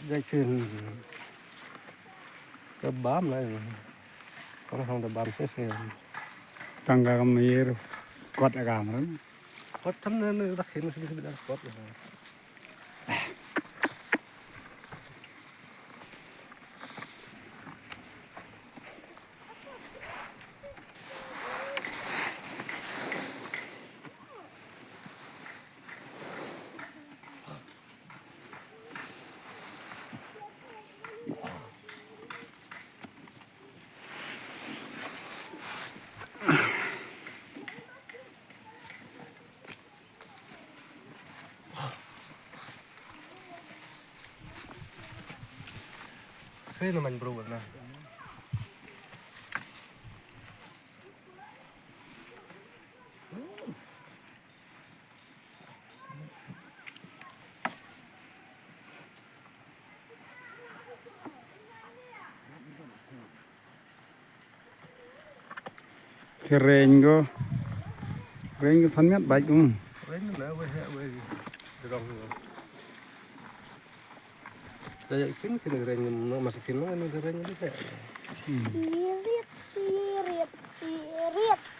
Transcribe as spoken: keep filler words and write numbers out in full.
Dei kin ka bam la. Kong hang da bam se se. Tang ka kam ir kot agam ran. Kot tam ne ne da khin se se da kot. Khe na man bro na. Ki reng ko. Reng ko than miat bait ko. Reng na we he we. Rong ko. Da ya kin kin reng no mas kin no no reng ni he. Sirit, sirit, sirit.